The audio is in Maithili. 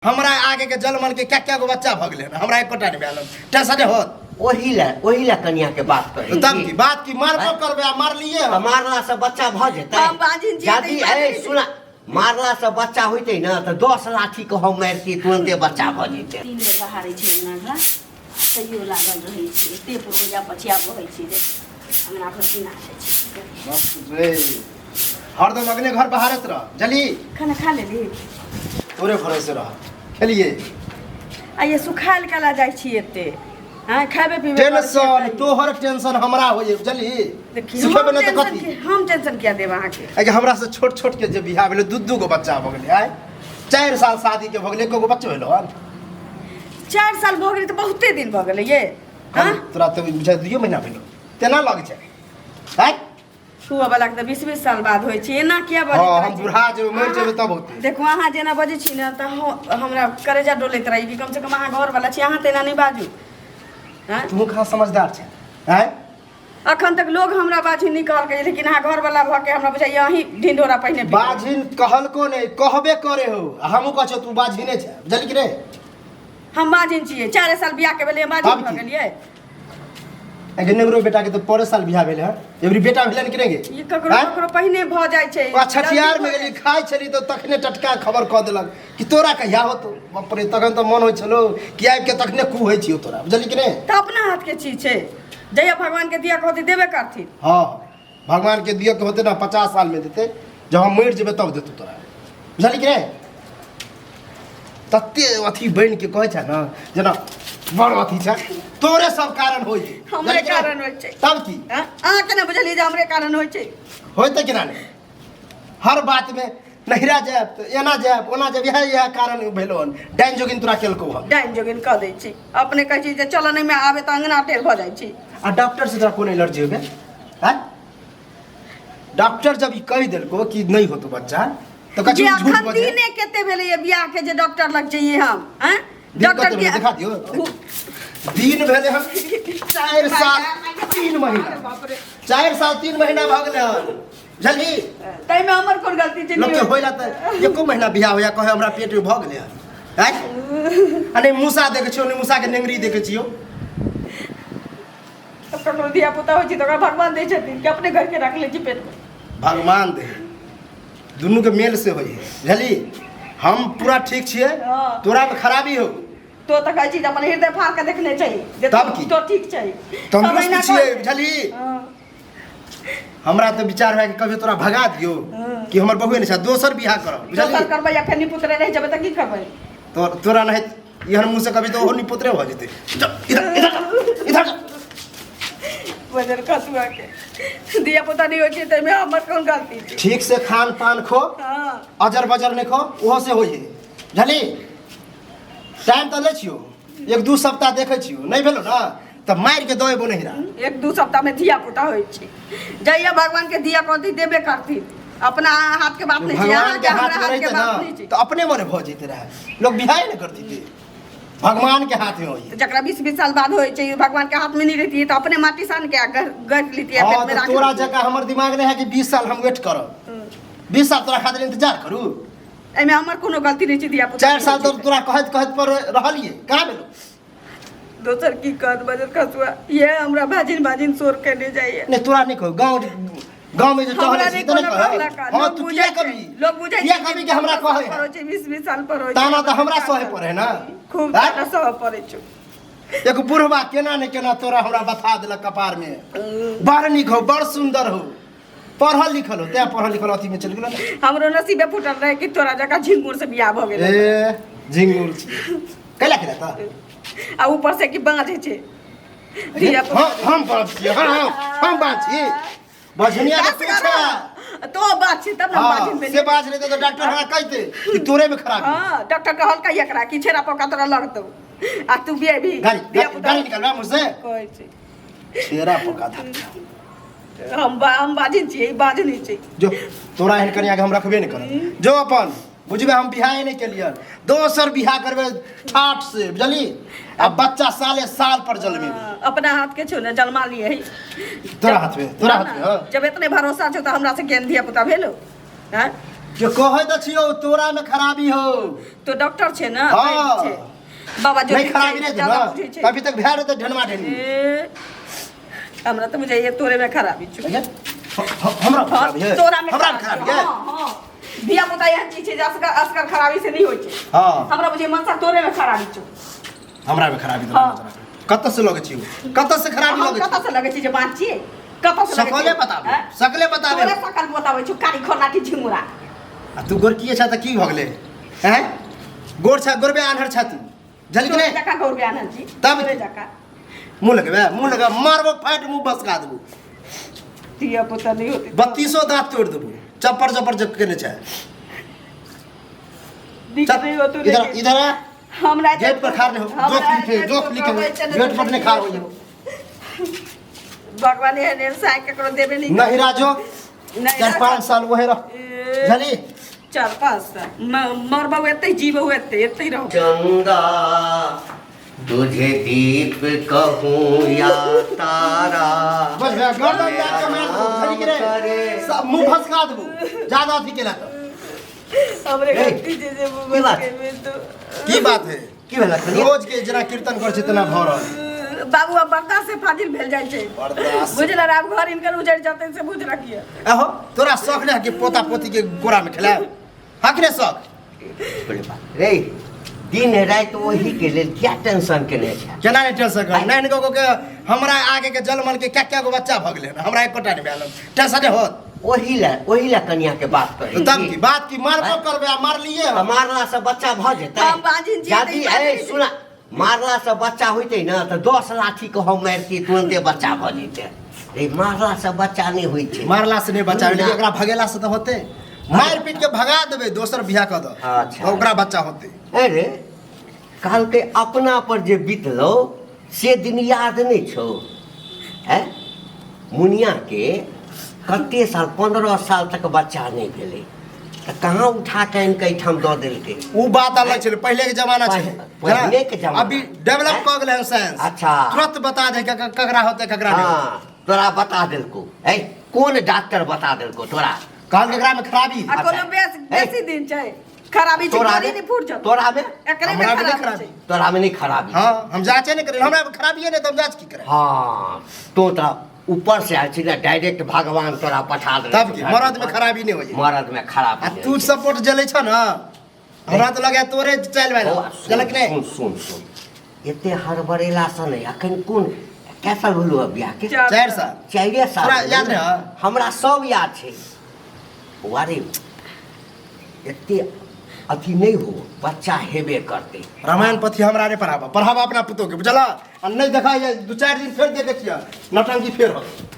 हमरा आगे के जलमल के क्या क्या गो बच्चा भऽ गेलै हन, हमरा एकोटा नहि भेल हन। टेंशन नहि होत। ओही लए कनिया के बात करै तब छी। की बात की मारबो करबै आ मारलिए तऽ हम। मारला से बच्चा भऽ जेतै? हम बाजिन छियै तऽ यदि ई बात ए नहि। सुना, मारला से बच्चा होइतै ने तऽ 10 लाठी के हम मारितियै, तुरन्ते बच्चा भऽ जेतै। 3 बेर बहारै छै अंगना घर, तैयो लागल रहै छै। एते पुरवैया पछिया बहै छै जे अंगना घर किना जाइ छै। बाप रे, हरदम अगने घर बहारत रह जली। खाना खा लेली? तोरे भरोसे रह खेलिए। आ ये सुखायल कला जाइ छी एते? हाँ, खाबे पीबे करै छियै टेंशन तैयो। तोहर टेंशन हमरा होइए बुझली? देखियौ, सिखेबे हम नहि तऽ टेंशन कथी? हम टेंशन किया देब अहाँके? आइ हमरा से छोट छोट के जे बियाह भेलै, दू दू गो बच्चा भऽ गेलै। आइ 4 साल शादी के भऽ गेलै, एको गो बच्चो भेलो हन? 4 साल भऽ गेलै तऽ बहुते दिन भऽ गेलै ये। हाँ? तोरा तऽ बुझाइ 2 महीना भेलो तेना लगै छै। आँय? छुअ वाला के तऽ 20-20 साल बाद होइ छै। एना किया बजैत हाँ, रहै हम छी? बुढ़ा जेबै, मरि जेबै तब होतै। देखू, अहाँ जेना बजै छी ने तऽ हमरा करेजा डोलैत रहै कि कम से कम अहाँ घर वाला छी, अहाँ तऽ एना नहि बाजू। हाँ? तू कहाँ समझदार छै? आँय? अखन तक लोग हमरा बाझिन नहि कहलकै, लेकिन अहाँ घर वाला भऽ के हमरा बुझाइए अहीं ढिंढोरा पहिने पीटबै। बाझिन कहलको नहि, कहबे करे हो। आ हमहूँ कहै छियौ तू बाझिने छै, बुझलही कि नहि? हम बाझिन छियै? 4 साल बियाह के भेलै, हम बाझिन तब भऽ की? गेलियै? एगे नेंगरो बेटा के तऽ परे साल बियाह भेल है, एबरी बेटा भेलन कि नहि गे? ई ककरो आँय? ककरो पहिने भऽ जाइ छै। आ छठियार में जल्दी भऽ गेली, खाइ छली तऽ तखने टटका खबर कऽ देलक कि तोरा कहिया होतो। बाप रे, तखन तऽ मन होइ छलो कि आबि के तखने कुहै छियौ तोरा, बुझलही कि नहि? तऽ अपना हाथ के चीज छै, जहिया भगवान के दिया के होतै देबे करथिन। हाँ, भगवान के दिया के होतै ने 50 साल में देतै, जब हम मरि जेबै तब देतौ तोरा, बुझलही कि नहि? तते अथी बनि के कहै छै ने जेना बड़ अथी छै, तोरे सब कारण होइ छै। हमरे बुझलही कि नहि? कारण होइ छै। तब की? हाँ? अहाँ केना बुझलियै जे हमरे कारण होइ छै? होइते केना नहि? हर बातमे नहिरा जायब तऽ एना जायब, ओना जायब, इएह इएह कारण भेलो हन। डाइन जोगिन तोरा केलको हन। डाइन जोगिन कऽ दै छी। अपने कहै छी जे चल नहि मे आबे तऽ अंगना टेढ़ भऽ जाइ छी। आ डॉक्टर से तोरा कोन एलर्जी हो गेल? आँय, डॉक्टर जब ई कहि देलको कि नहि होतो बच्चा तऽ कहै जे छै झूठ अखन बजै। दिने कते भेलैए बियाह के जे डॉक्टर लग जइए हम? आँय, दिन डॉक्टर कते भेलै? के देखा दियौ। दिन भेलै हन 4 साल 3 महीना। बाप रे। 4 साल 3 महीना भऽ गेलै हन, बुझलही? ताहिमे हमर कोन गलती छै? लोकके होइला तऽ एको महीना बियाह होइया, कहै हमरा पेटमे भऽ गेलै हन। आँय, आ नहि मूसा देखै छियौ, नहि मूसाके नेंगरी देखै छियौ। तब ककरो धिया पुता होइ छै तऽ ओकरा भगवान दै छथिन कि अपने घरके राख लै छी पेटमे? भगवान दे, दुनूके मेल से होइ है, बुझलही? हम पूरा ठीक छियै। हाँ। तोरा में खराबी हो। तो तऽ कहै छी जे अपन हृदय फाड़ के देखने छै जे तब की? तो ठीक छै। तंदुरुस्त महीना छियै, कहै। बुझलही? हाँ। हमरा तऽ विचार है कि कभी तोरा भगा दियौ कि हमर बहुए नहि छै, दोसर बियाह करब, बुझलही? दोसर करबै या फेर निपुतरे रहि जेबै तऽ की करबै? तो तोरा नहीं इहन मुँह से कभी तो ओहो निपुतरे भऽ जेतै। चल, इधर इधर जा, इधर जा। वजन खसुआ के धिया पुता नहि होइ छै, ताहिमे हमर कोन गलती छै? ठीक से खान पान खो। हाँ। अजर बजर नहि खो, ओहो से होइ है, बुझलही? टाइम तऽ लै छियौ, 1-2 सप्ताह देखै छियौ, नहि भेलो ने तऽ मारि के दऽ एबो नहिरा। 1-2 सप्ताह में धिया पुता होइ छै। जहिया भगवान के धिया कहती देबे करथिन, अपना हाथ के बात नहीं छै। भगवान अहाँके के हाथ हमरा में हाथ के रहिते बात ने नहीं छै। तऽ अपने मने भऽ जैते रहै, लोग बियाह नहि करती। भगवान के हाथ में होई। तऽ जकरा 20-20 साल बाद होइ छै, भगवान के हाथ में नहीं रहती तऽ अपने माटी सान के गढ़ लेती। हाँ, पेट में तऽ राख तोरा लेती। जकाँ हमर दिमाग नहि है कि 20 साल हम वेट करब, 20 साल तोरा खातिर इंतजार करू। एहिमे हमर कोनो गलती नहीं छै, धिया पुता 4 साल तऽ तोरा कहैत कहैत पर रहलियै, कहाँ भेलो? दोसर की कहत बजर खसुआ, ये हमरा भाजिन भाजिन शोर केने जाइए। नहीं तोरा नहीं कहू, गाँव गाँव में जे हमरा टहलै नहि छी तऽ कोनो नहि कहै। कहलक। हाँ, लोग तू बुझै किया छै, कभी लोग बुझै किया छै कभी कि हमरा कहै पर होइ छै, 20-20 साल पर होइ छै। ताना तऽ हमरा सहे पड़े है ना। खूब आँय? ताना सहे पड़ै छौ। एक बुढ़वा केना ने केना तोरा हमरा बता देलक कपार में, बड़ नीक हो, बड़ सुंदर हो, पढ़ल लिखल हो, तें पढ़ल लिखल अथी में चलि गेल ने। हमरो नसीबे फूटल रहे कि तोरा जकाँ झिंगुर से बियाह भऽ गेलै। ए झिंगुर छी कैला केला तऽ आ ऊपर से कि बाँझ छै धिया पुता। हम बाँझ छियै? हाँ हाँ, हम बाँझ छी? बझनिया के तू छै। तो बात छै तब ने हम हाँ, बाजिन भेलियै। से बाज रहे तऽ डॉक्टर हमरा कहते कि तोरे में खराबी। हाँ, डॉक्टर कहलकै एकरा कि छेड़ा पका तोरा लगतौ आ तू बिया भी गाड़ी धिया पुता गाड़ी निकालबा मुझसे। कहै छै छेड़ा पका था। हम बाजिन छियै, ई बाजिन छै। जो तोरा एहन कनिया के हम रखबे नहि करब। जो अपन बुझबे, हम बियाहे नहि केलियन, दोसर बियाह करबे ठाठ से, बुझली? आ बच्चा साले साल पर जलमेबे। हाँ, अपना हाथ के छौ ने, जलमा लिए है। तोरा हाथ में, तोरा हाथ में, हाँ। जब इतने भरोसा छौ तऽ हमरा से केहन धिया पुता भेलो? हैं? के कहै तऽ छियौ तोरा में खराबी हो। तो डॉक्टर छै ने। हाँ। वैद्य छै बाबा जो नहीं खराबी नहीं ज्यादा ना बुझै छै। अभी तक भए रहतै ढेनमा ढेनी। ए, हमरा तऽ बुझाइए तोरे में खराबी छौ। हमरा खराबी है? तोरा में हमरा खराबी है? हाँ हाँ, धिया पुता एहन चीज छै जे असगर असगर खराबी से नहीं होइ छै। हाँ। हमरा बुझे मनसा तोरे में खराबी छौ। हमरा में खराबी? हाँ। कतऽ से लगै छी? कतऽ से खराबी हम लगै कतऽ छी? से लगै छै जे बात छियै? कतऽ से लगै सकले छै? बताबे। हैं? सकले बताबे। तोरे सकल बताबै छौ, कारी खोलाटी झिंगुरा। आ तू गोरकिए छ तऽ की भऽ गेलै? हैं, गोर छ, गोरबे आन्हर छ तू, झलक तोरे ने जकाँ गौरबे आनल छी। तब? तोरे जकाँ। मुँह लगबे, मुँह लगा मारबो, फाटि मुँह बसका देबो। धिया पुता नहीं होती। 32 दाँत तोड़ि देबो, चप्पर चप्पर जब केने छै। दिक्कत चल, नहीं होतो। इधर लेकिन इधर आ। हमरा गेट पर खाड़ नहीं हो, हमरा जोख लिखे, जोख लिखे, कहबै छै ने गेट पर नहीं खाड़ हो। भगवान एहन एहन साय ककरो देबे नहीं। नहीं राजो। नहीं। 4-5 साल वहे रह। ए, झली। 4-5 साल मरबौ एतै, जीबौ एतै, एतै रहो। चंदा तुझे दीप कहूँ या तारा। बस भैया, गर्दन दाब के मार देबो, झली के रे। करे। सब मुँह भसका देबो ज्यादा अथी केला तऽ। हमरे ए, गलती जे जे की बात? के में तो की बात है? की भेल अखन? रोज के जेना कीर्तन कर छै तेना भऽ रहल। बाबू अब बर्दाश्त से फाजिल भेल जाइ छै। बर्दाश्त। बुझल, आब घर इनकर उजड़ जतै से बुझ रखिए। अहो, तोरा शौक नहीं है कि पोता पोती के गोरा में खेलाब? हक ने शौक? बोले बाप रे, दिन राति ओही के लेल क्या टेंशन केने छै। केना नहीं टेंशन कर? नाइन गो के हमरा आगे के जलमल के क्या क्या गो बच्चा भऽ गेलै हन, हमरा एकोटा नहीं भेल, टेंशन नहीं होत? ओही ला कनिया के बात करै तब की बात की मारबो करबै आ मारलिए तऽ हम। मारला से बच्चा भऽ जेतै? हम बाजिन छियै तऽ यदि ई बात ए नहि छै। सुना, मारला से बच्चा होइतै ने तऽ 10 लाठी के हम मारितियै, तुरन्ते बच्चा भऽ जेतै। रे, मारला से बच्चा नहि होइ छै। मारला से नहीं बच्चा, लेकिन ना। एकरा भगेला से तऽ होते। मारि पीट के भगा देबै, दोसर बियाह कऽ दऽ। अच्छा। तऽ ओकरा बच्चा होते। अरे, कहलकै अपना पर जे बीतलौ से दिन याद नहि छौ? हैं, मुनिया के कते साल, 15 साल तक बच्चा नहि भेलै तऽ कहाँ उठा कऽ आनि कऽ एहिठाम दऽ देलकै? उ बात अलग छलै, पहिले के जमाना छै। पहिले के जमाना। अभी डेवलप कऽ गेलै हन साइंस। अच्छा। तुरंत बता दे ककरा होते, ककरा नहीं होते। हाँ, तोरा बता देलको? है, कोन डॉक्टर बता देलको तोरा? कहल एकरा में खराबी। आ कोनो बेस बेसी दिन छै खराबी छै। तोरा गाड़ी में नहीं फूट जत। तोरा में एकरे में हमरा में नहीं खराबी खराबी। छै। तोरा में नहीं खराबी? हाँ, हम जांचे नहीं करें, हमरा में खराबी है नहीं तो हम जांच की करें? हाँ, तो तऽ ऊपर से आयल छी ने, डायरेक्ट भगवान तोरा पठा देने। तब की, मर्द में खराबी नहीं होई। मरद में खराबी आ नहि तू होइ छै। सपोर्ट जलै छ न, हमरा तऽ लगे तोरे चलि बौआ, भेल। सुन, जलक नहि? सुन सुन सुन, एते हड़बड़ेला से नहि। अखन कोन कै साल भेलौ हँ बियाह के? 4 साल। 4 साल तोरा भेलौ याद ने? रहै? हमरा सब याद छै। बौआ रे, एते अथी नहि हो, बच्चा हेबे करतै। रामायण पथी हमरा नहि पढ़ाबऽ, पढ़ाबऽ अपना पुतोह के, बुझल? आ नहि देखा 2-4 दिन फेर देखै छियै, नौटंकी फेर होत।